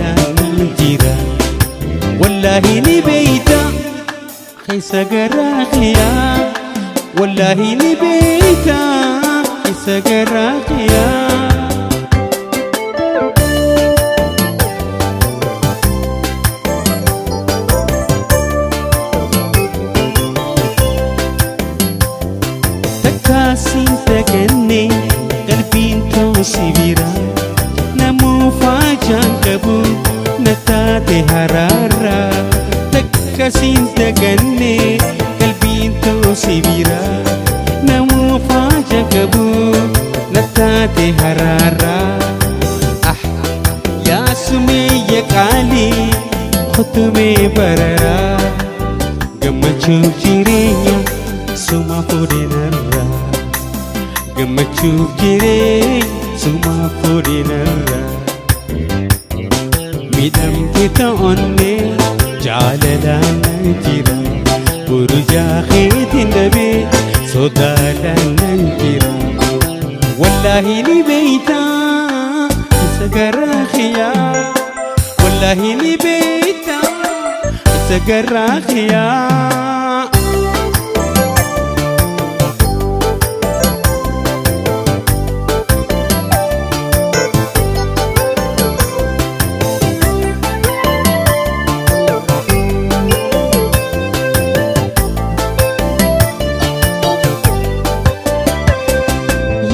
Jaalalaan jira. Wallaahi ni beeyta keessa garaa kiyyaa. Wallaahi ni beeyta keessa garaa kiyyaa. Takkaasiin daganne qalbiin ta'u si bira. Namuufaa jaan qabu na taate haraara. Takkaasiin daganne qalbiin ta'u si bira. Namuufaa jaan qabu na taate haraara. Ah, yaa sumeeyya qaalii kutumee bararaa. Gammachuuf jireenya suma fuudhinarra. Gammachuuf jireenya suma fuudhinarra. Miidhamte ta'onne jaalalaan nan jira. Burjaa keetiin dhabee sodaadhaan nan jira. Wallaahi ni beeyta isa garaa kiyyaa. Wallaahi ni beeyta isa garaa kiyyaa.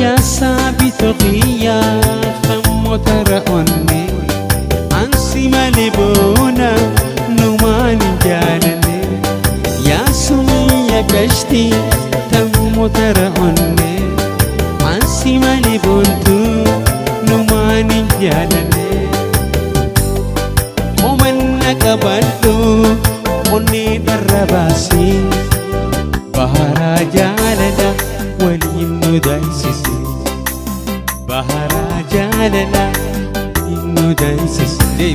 Yaa saabitu kiyyaa hammoota ra'onne. Ansi malee boona numaan hin jaalanne. Yaa sumiyya gashti tammoota ra'onne. Ansi malee boontu numaan hin jaalanne. Omanna qabadhu onnee dharra baasii. Baharaa jaalala waliin nu daysise. Baharaa jaalala waliin nu daysise.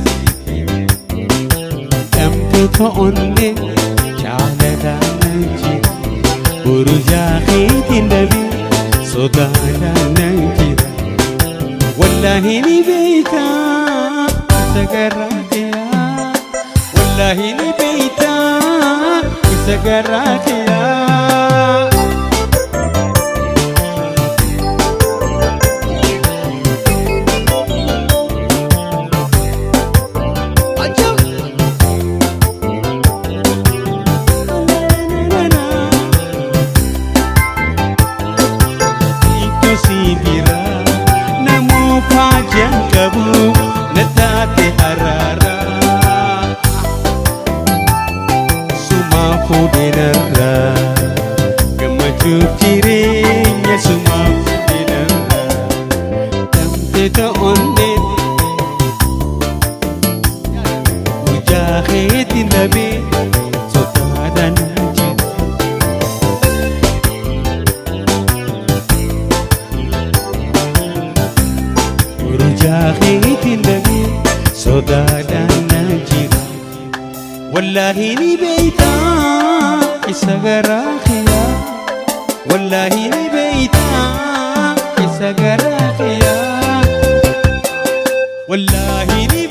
Dhamte to'onne jaalalaan nan jira. Burjaa keetiin dhabee sodaadhaan nan jira. Wallaahi ni beeyta isa garaa kiyyaa. Wallaahi ni beeyta isa garaa kiyyaa. Ajab! Ito si bira namuufaa jaan qabu na taate haraara. Sumaa fuudhinarra gammachuuf jireenya sumaa fuudhinarra. Damte ta'onne guyyaa keetiin dhabee sodaadhaan jira. Urjaa keetiin dhabee sodaadhaan nan jira. Wallaahi ni beeyta isa garaa kiyyaa. Wallaahi ni beeyta isa garaa kiyyaa. Wallaahi ni